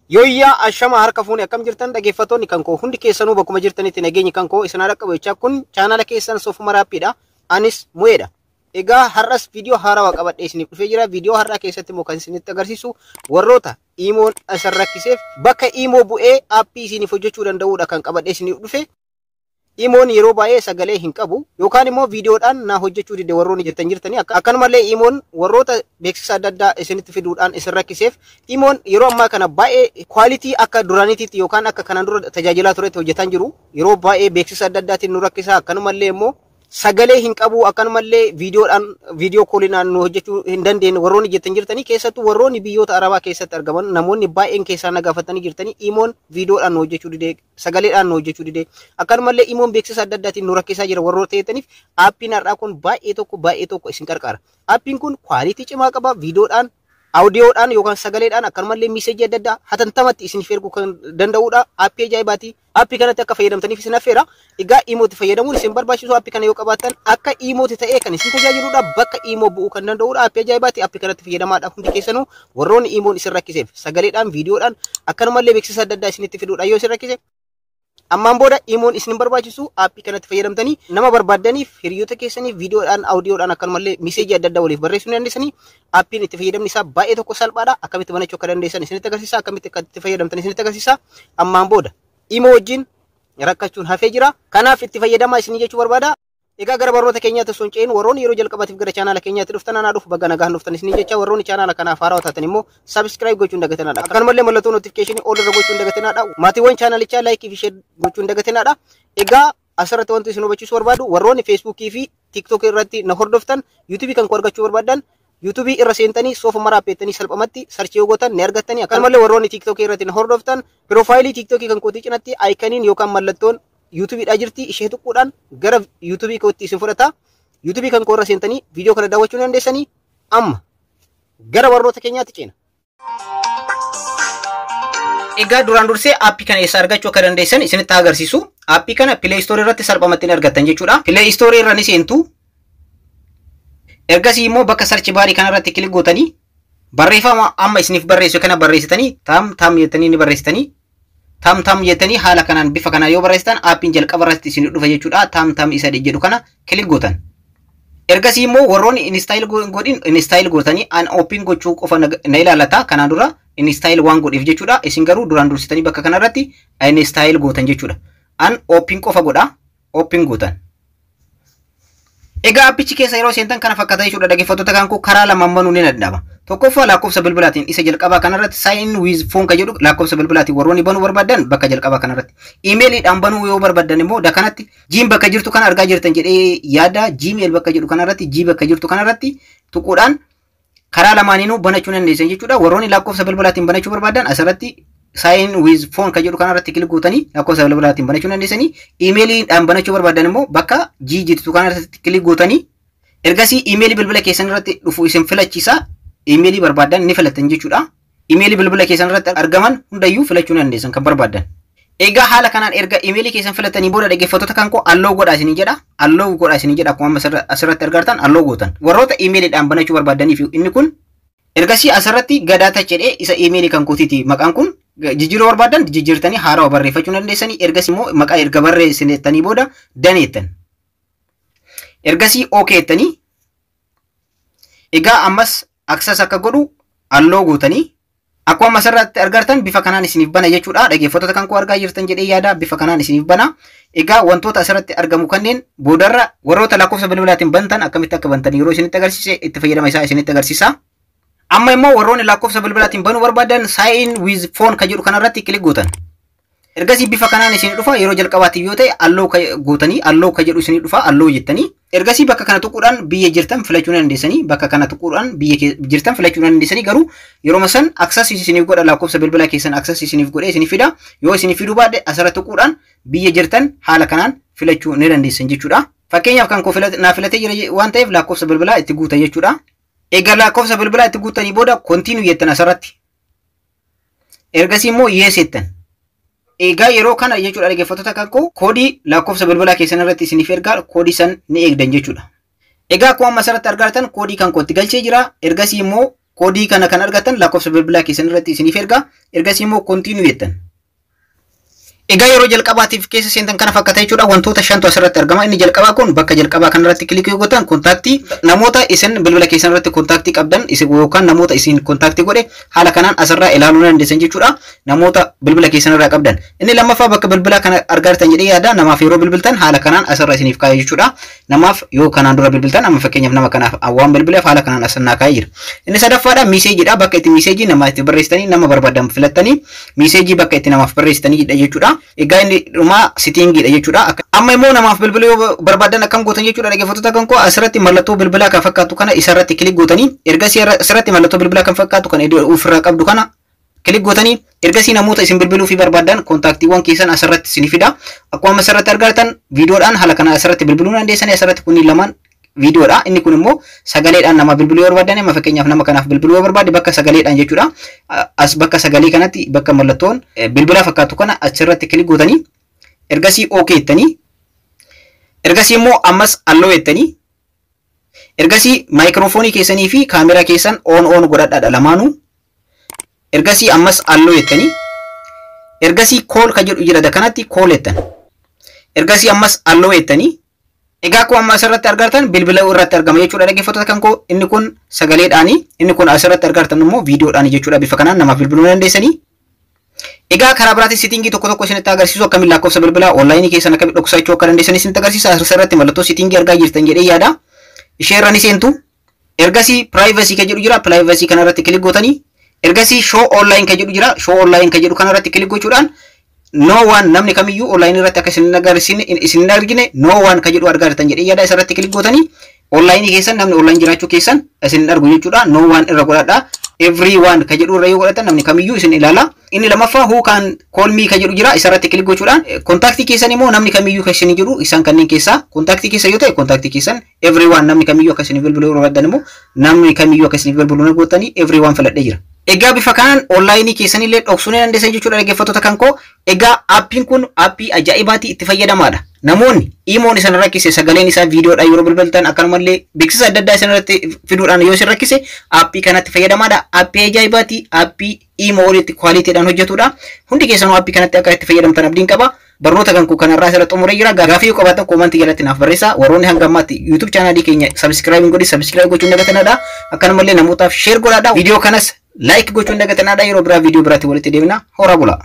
Yooyyaa, ashama harka fuune, akkam jirtan dhaggeeffattoonni kan koo hundi keessanuu? Bakkuma jirtanitti nageenyi kan koo isin haa qabu jechaa, kun chaanala keessan Soofuma Raappiidha. Anis Mu'eedha. Egaa har'as viidiyoo haarawaa qabadhee isiniif dhufee jira. Viidiyoo har'aa keessatti immoo kan isinitti agarsiisu warroota iimoon isin rakkiseef bakka iimoo bu'ee aappii isiniif hojjechuu danda'udha kan qabadhee isiniif dhufe. Iimoon yeroo baay'ee sagalee hin qabu yookaan immoo viidiyoodhaan naa hojjechuu dide warroonni jettan jirtanii, akkanumallee iimoon warroota beeksisa adda addaa isinitti fiduudhaan isin rakkiseef, iimoon yeroo ammaa kana baay'ee quality akka duraaniititti yookaan akka kanaan dura tajaajilaa turetti hojjetan jiru. Yeroo baay'ee beeksisa adda addaatiin nu rakkisa, akkanumallee immoo sagalee hin qabu, akkanumallee viidiyoodhaan video calliinaan nu hojjechuu hin dandeenye warroonni jettan jirtanii, keessattuu warroonni biyyoota arabaa keessatti argaman namoonni baay'een keessaa na gaafatanii jirtanii, iimoon viidiyoodhaan nu hojjechuu dide, sagaleedhaan nu hojjechuu dide, akkanumallee iimoon beeksisa adda addaatiin nu rakkisaa jira warroota ta'aniif, aappiin har'aa kun baay'ee tokko baay'ee tokko isin qarqaara. Aappiin kun quality cimaa qaba. Viidiyoodhaan, audiyoodhaan yookaan sagaleedhaan, akkanumallee message adda addaa hatantamatti isiniif erguu kan danda'udha. Aappii ajaa'ibaati. Aappii kanatti akka fayyadamtaniif isin affeera. Egaa iimooti fayyadamuun isin barbaachisu. Aappii kana yoo qabaattan akka iimooti ta'ee kan isin tajaajiludha. Bakka iimoo bu'uu kan danda'udha. Aappii ajaa'ibaati. Aappii kanatti fayyadamaadha hundi keessanuu. Warroonni iimoon isin rakkiseef sagaleedhaan, viidiyoodhaan, akkanumallee beeksisa adda addaa isinitti fiduudha yoo isin rakkise, ammaan booda iimoon isin barbaachisu. Aappii kanatti fayyadamtanii nama barbaaddaniif, hiriyoota keessaniif viidiyoodhaan, audiyoodhaan, akkanumallee message adda addaa waliif barreessuu ni dandeessanii. Aappiin itti fayyadamni isaa baay'ee tokko salphaadha. Akkamitti banachuu akka dandeessan isinitti agarsiisa. Akkamitti akka itti fayyadamtan isinitti agarsiisa. Ammaan booda imoo wajjin rakkachuun hafee jira. Kanaaf itti fayyadamaa isinii jechuu barbaada. Egaa gara barnoota keenyaatti osoo hin ce'in, warroonni yeroo jalqabaatiif gara chaanaala keenyaatti dhuftan anaa dhufu, baga nagaan dhuftan isinii jecha, warroonni chaanaala kanaaf haarawaa taatan immoo subscribe gochuun dagatinaadha. Akkanumallee mallattoo notification all irra gochuun dagatinaadha. Maatiiwwan chaanalichaa like fi share gochuun dagatinaadha. Egaa asirratti wanti isin hubachiisuu barbaadu, warroonni Feesbuukii fi TikTok irratti na hordoftan, yuutuubii kan koo argachuu barbaadan yuutuubii irra seentanii Soofa Maraa jettanii salphumatti search yoo gootan ni argattanii. Akkanumallee warroonni TikTokii irratti na hordoftan, profile TikTokii kan kootii cinatti iconiin yookaan mallattoon yuutuubiidhaa jirti, ishee tuquudhaan gara yuutuubii kootti isin fudhata. Yuutuubii kan koo irra seentanii viidiyoo kana daawwachuu ni dandeessanii. Amma gara barnoota keenyaatti ceena. Egaa duraan dursee aappii kana eessa argachuu akka dandeessan isinitti agarsiisu. Aappii kana Play Store irratti salphumatti ni argattan jechuudha. Play Store irra ni seentu. Ergasii immoo bakka search bar kanarratti click gootanii barreeffama amma isiniif barreessu kana barreessitanii, tam tam jettanii ni barreessitanii. Tam tam jettanii haala kanaan, bifa kanaan yoo barreessitan aappiin jalqaba irratti isin dhufa jechuudha. Tam tam isa jedhu kana click gootan. Ergasii immoo warroonni install godhin install gootanii, an open gochuu qofa na ilaallata, kanaan dura install waan godheef jechuudha. Isin garuu duraan dursitanii bakka kanarratti install gootan jechuudha. An open qofa godha, open gootan. Egaa aappichi keessa yeroo seentan kana fakkaata jechuudha. Dhaggeeffattoota kan koo, karaa lamaan banuu ni danda'ama. Tokkoffaa lakkoofsa bilbilaatiin, isa jalqabaa kanarratti sign with phone kan jedhu, lakkoofsa bilbilaatiin warroonni banuu barbaadan bakka jalqabaa kanarratti. Iimeeliidhaan banuu yoo barbaadan immoo kanatti G'n bakka jirtu kana argaa jirtan jedhee yaada, Gmail bakka jedhu kanarratti, G bakka jirtu kanarratti tuquudhaan karaa lamaaniinuu banachuu dandeessan jechuudha. Warroonni lakkoofsa bilbilaatiin banachuu barbaadan asirratti sign with phone kan jedhu kanarratti click gootanii lakkoofsa bilbilaatiin banachuu dandeessanii. Iimeeliidhaan banachuu barbaadan immoo bakka G jirtu kanarratti click gootanii, ergasii iimeelii bilbila keessan irratti dhufu isin filachiisa. Iimeelii barbaadan ni filattan jechuudha. Iimeelii bilbila keessan irratti argaman hundayyuu filachuu dandeessan kan barbaadan. Egaa haala kanaan erga iimeelii keessan filatanii booda, dhaggeeffattoota kan koo, allow godhaa isinii jedha. Allow godhaa isinii jedha. Akkuma amma asirratti argartan allow gootan. Warroota iimeeliidhaan banachuu barbaadaniif inni kun. Ergasii asirratti gadaa jedhee isa iimeelii kan kootiiti maqaan kun, jijjiiruu barbaadan jijjiirtanii haarawaa barreeffachuu dandeessanii. Ergasii immoo maqaa erga barreessitanii booda done jettan. Ergasii OK jettanii, egaa ammas access akka godhu allow gootanii, akkuma asirratti argartan bifa kanaan isiniif bana jechuudha. Dhaggeeffattoota kan koo, argaa jirtan jedhee yaada, bifa kanaan isiniif bana. Egaa wantoota asirratti argamu kanneen boodarra warroota lakkoofsa bilbilaatiin bantan akkamitti akka bantan yeroo isinitti agarsiise itti fayyadama isaa isinitti agarsiisa. Amma immoo warroonni lakkoofsa bilbilaatiin banuu barbaadan sign with phone kan jedhu kanarratti click gootan. Ergasii bifa kanaan isin dhufa. Yeroo jalqabaatiif yoo ta'e allow gootanii, allow ka jedhu isin dhufa, allow jettanii, ergasii bakka kana tuquudhaan biyya jirtan filachuu dandeessanii. Bakka kana tuquudhaan biyya jirtan filachuu dandeessanii, garuu yeroo san access isiniif godha, lakkoofsa bilbila keessan access isiniif godhee isiniif fida. Yoo isiniif fiduu baadhe asirra tuquudhaan biyya jirtan haala kanaan filachuu ni dandeessan jechuudha. Fakkeenyaaf kan koo naa filatee jira waan ta'eef lakkoofsa bilbilaa itti guuta jechuudha. Egaa lakkoofsa bilbilaa itti guutanii booda continue jettan asirratti. Ergasii immoo yes jettan. Egaa yeroo kana jechuudha, dhaggeeffattoota kan koo, koodii lakkoofsa bilbilaa keessan irratti isiniif ergaa, koodii san ni eegdan jechuudha. Egaa akkuma amma asirratti argartan koodii kan kootti galchee jira. Ergasii immoo Koodii kana kan argatan lakkoofsa bilbilaa keessan irratti isiniif erga. Ergasii immoo continue jettan. Egaa yeroo jalqabaatiif keessa seentan kana fakkaata jechuudha. Wantoota shantu asirratti argama. Inni jalqabaa kun bakka jalqabaa kanarratti click yoo gootan, kontaaktii namoota isin bilbila keessan irratti kontaaktii qabdan isin yookaan namoota isin kontaaktii godhe haala kanaan asirraa ilaaluu dandeessan jechuudha. Namoota bilbila keessan irraa qabdan. Inni lammaffaa bakka bilbilaa kana argartan jedhee yaada. Namaaf yeroo bilbiltan haala kanaan asirra isiniif kaa'e jechuudha. Namaaf yoo kanaan dura bilbiltan, amma fakkeenyaaf nama kanaaf waan bilbileef haala kanaan asirraa kaa'ee jira. Inni sadaffaadha miiseejiidha. Bakka itti miiseejii nama itti barreessitanii, nama barbaadan filattanii miiseejii bakka itti namaaf barreessitanii jechuudha. Egaa inni dhumaa sitingiidha jechuudha. Amma immoo namaaf bilbiluu yoo barbaadan akkam gootan jechuudha, dhaggeeffattoota kan koo? Asirratti mallattoo bilbilaa kan fakkaatu kana isarratti click gootanii, ergasii asirratti mallattoo bilbilaa kan fakkaatu kan ofirraa qabdu kana click gootanii, ergasii namoota isin bilbiluu fi barbaadan kontaaktiiwwan keessan asirratti isinii fida. Akkuma asirratti argattan viidiyoodhaan haala kana asirratti bilbiluu dandeessanii. Asirratti kunniin lamaan viidiyoodha. Inni kun immoo sagaleedhaan nama bilbiluu yoo barbaadan, amma fakkeenyaaf nama kanaaf bilbiluu yoo barbaade bakka sagaleedhaan jechuudha. As bakka sagalee kanatti bakka mallattoon bilbilaa fakkaatu kana achirratti click gootanii, ergasii OK jettanii, ergasii immoo ammas allow jettanii, ergasii maayikiroofoonii keessanii fi kaameraa keessan on on godhadhaadha lamaanuu. Ergasii ammas allow jettanii, ergasii call ka jedhu jira, kanatti call jettan. Ergasii ammas allow jettanii. Egaa akkuma amma asirratti argartan bilbila irratti argama jechuudha, dhaggeeffattoota kan koo. Inni kun sagaleedhaani, inni kun asirratti argartan immoo viidiyoodhaani jechuudha. Bifa kanaan namaaf bilbiluu dandeessanii. Egaa karaa biraatiin sitingii tokko tokko isinitti agarsiisu, akkamiin lakkoofsa bilbilaa onlaayinii keessan akkamiin dhoksachuu akka dandeessan isinitti agarsiisa. Asirratti mallattoo sitingii argaa jirtan jedhee yaada. Ishee irra ni seentu. Ergasii privacy kan jedhu jira. Privacy kanarratti click gootanii, ergasii show online kan jedhu jira. Show online kan jedhu kanarratti click gochuudhaan no one, namni kamiyyuu online irratti akka isin agarsiisne isin hin argine, no one kan jedhu argaa jirtan jedhee yaada. Isarratti click gootanii online keessan, namni online jiraachuu keessan isin hin argu jechuudha. No one irra godhadha. Everyone kan jedhu irra yoo godhatan namni kamiyyuu isin ilaala. Inni lammaffaa who can call me kan jedhu jira. Isarratti click gochuudhaan kontaaktii keessan immoo namni kamiyyuu kan isin jiru isaan kanneen keessaa kontaaktii keessa yoo ta'e kontaaktii keessan everyone, namni kamiyyuu akka isin bilbiluu barbaadan immoo namni kamiyyuu akka isin bilbiluu gootanii everyone filadhee jira. Egaa bifa kanaan onlaayinii keessanillee dhoksuu ni dandeessan jechuudha, dhaggeeffattoota kan koo. Egaa aappiin kun aappii ajaa'ibaati, itti fayyadamaadha. Namoonni imoon isin rakkise, sagaleen isaa viidiyoodhaan yeroo bilbiltan, akkanumallee beeksisa adda addaa isin irratti fiduudhaan yoo isin rakkise, aappii kanatti fayyadamaadha. Aappii ajaa'ibaati. Aappii imoo olitti kwaalitiidhaan hojjetudha. Hundi keessanuu aappii kanatti akka itti fayyadamtan abdiin qaba. Barnoota kan koo kanarraa asirratti xumuree jira. Gaafii yoo qabaatan koomantii jalatti naaf barreessaa. Warroonni hanga ammaatti YouTube chaanaalii keenya subscribe hin godhin, subscribe gochuun dagatanadha. Akkanumallee namootaaf share godhaadha. Viidiyoo kanas like gochuun dagatanadha. Yeroo biraa viidiyoo biraatti walitti deemna. Horaa bulaa.